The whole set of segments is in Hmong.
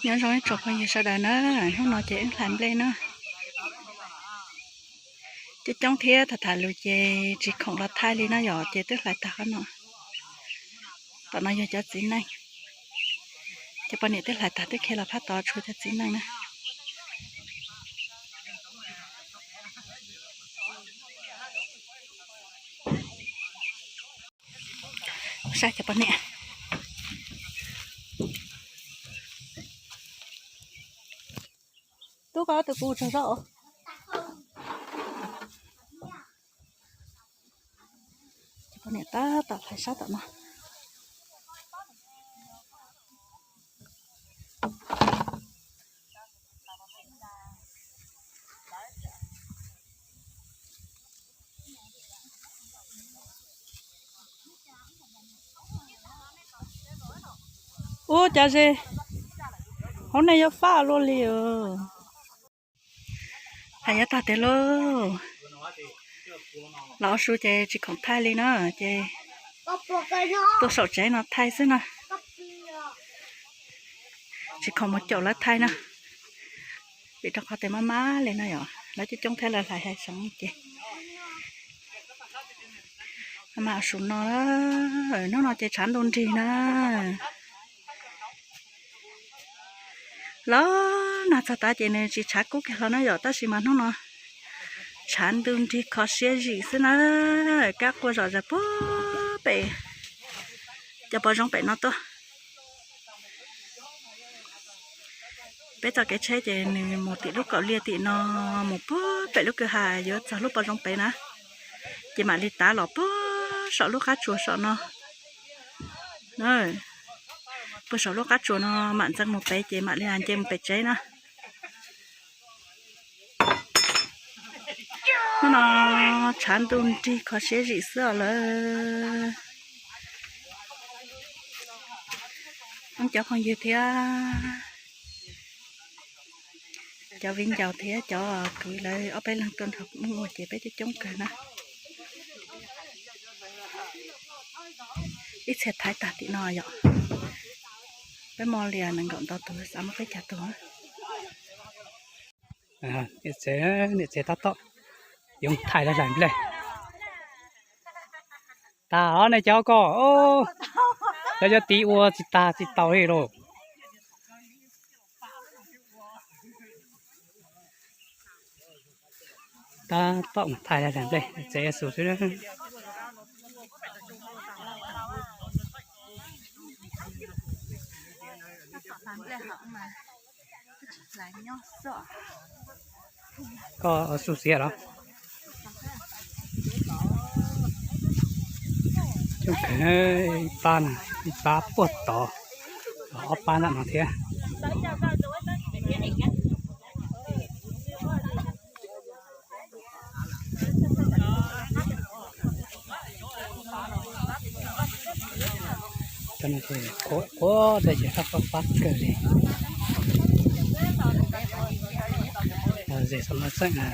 Nyob zoo ib tsoom phooj ywg sawv daws na, hnub no ces wb hlais nplej na. Coob coob thiab tham tham lus ces tsis khoom los thaij li no yom, ces twb hlais tag qhov no. Tom no yog cov txiv neej, cov poj niam twb hlais tag twb khiav los phab tod tshuav cov txiv neej na. Saib cov poj niam. Tub, koj ob tug kuv tsaug zog. Cov poj niam tab tom hlais sab tom no. Ub, cas ze, hauv nej yuav fab luaj li os. Hais yav tag tias lauj, los ua su ces tsis khoom thaij li na, ces tuaj saum tsev no thaij xwb na. Tsis khoom mus caum lawv thaij na, vim rau qhov tias maj mab li no yom, lawv coob coob thiab lawv hlais hais xeev ces maj mab ua su no. Hnub no ces tshav ntuj nrig na. Los nag txog tav ces nws tsis tshav kub kiag hlo na yom, tab sis mas hnub no tshav ntuj nrig kho siab zim xwb na. Kab quaj zom zaws puag pem cov pov zoo pem no tuaj. Peb txoj kev tsheb ces nws mus tim lub kaum liaj tim no, mus puag pem lub kwj ha yuav txog lub pov zoo pem na, ces mam li tav los puag saum lub qab tsuas saum no. Puag saum lub qab tsuas no mam ntxeev mus pem ces mam li nce mus pem tsev na. Hnub no tshav ntuj nrig kho siab zim xwb os lawm. Cov phooj ywg thiab cov viv ncaus thiab cov kwv lawv ob peb leeg tuaj nrog wb ua ces peb coob coob kawg na. Ib txhia thaiv tag tim no yom. Peb muaj li nees nkaum ntau tus, xav muaj peb caug tus. Niam tsev, niam tsev tab tom yuav thaij lawv hlais nplej. Tas os nej cov ko, lawv cov tiv ua tsis tag tsis taus li lauj. Tab tom mus thaij lawv hlais nplej, tsev xus xwb. Koj xus xiav los? Coob kawg, ib pab na, ib pab puag tod, ob pab ntawm no thiab. Cov no ces qhuav qhuav dej ces fab fab fab kawg li. Los ze xov no tseem muaj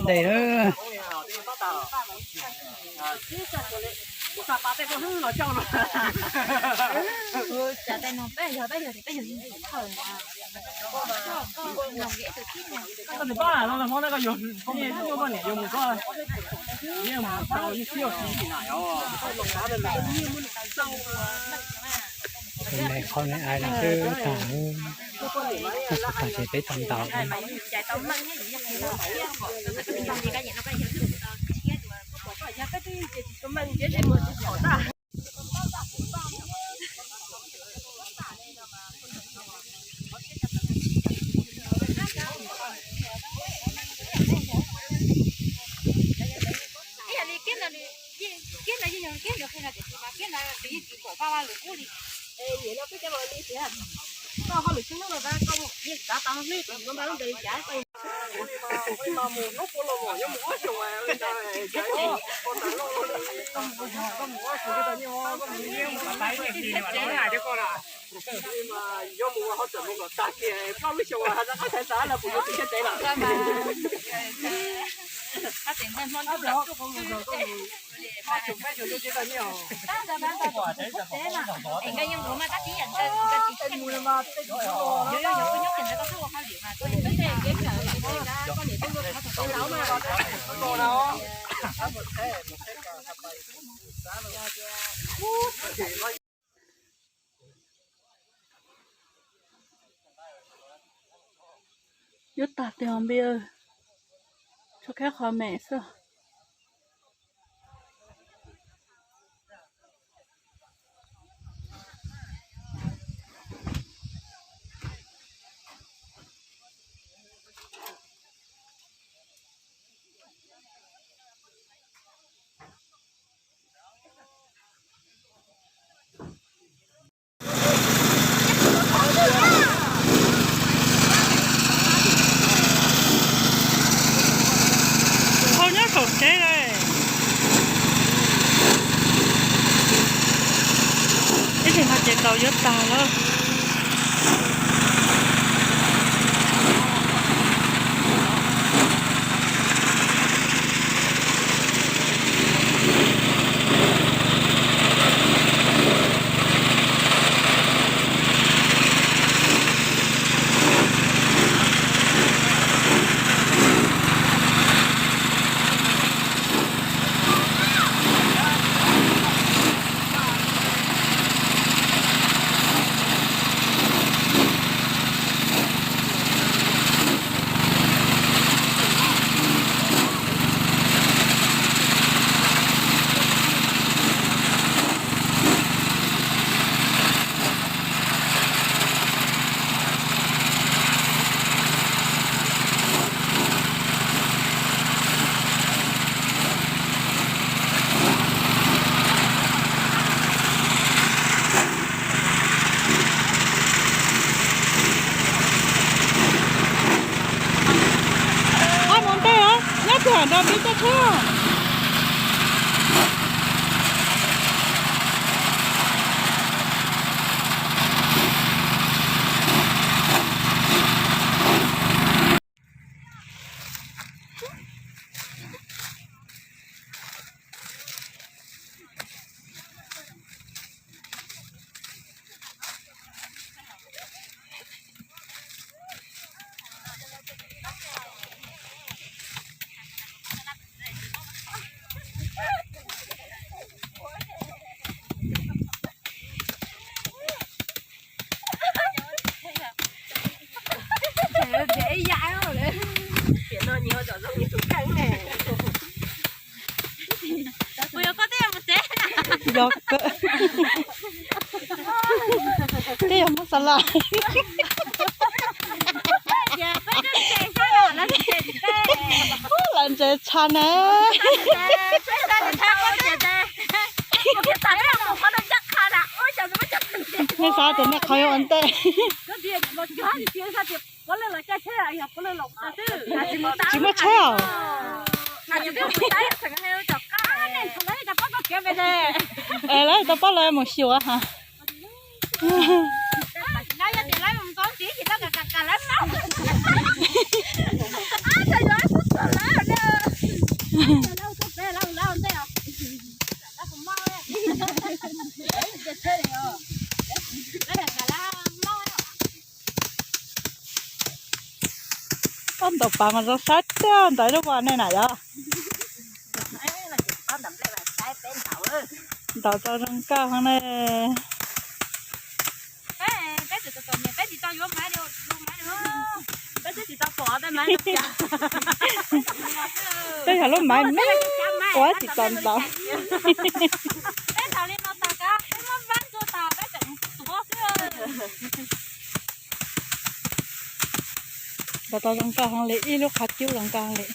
dej lawm. Qhov me ai no xwb tag, tag ces peb tau ntaus. Yuav tag tiag npia, tshuav kab qhov me xwb. Hau nyob saum tsev lawm. Ib tug no ces tau yuav tag lawm. Qab mus ntej os, nyob twg nrog peb caij tsheb. Yog kawg. Twb yog muab xa laj. Lawv ntse tshaj na. Nej xav tias nej qhov yuav ua ntej. Tsis muaj tsheb os. Es lawv tau pab lawv mus xyuas ha. Ob ntaus pas mas zoo sab tiag ntawd lub vas nej na yog. Ntaus tau zoo nkauj heev ne. Peb yog lub maiv me ua tsis tau ntaus. Ntaus tau zoo nkauj heev li, ib lub qhov cub zoo nkauj heev li.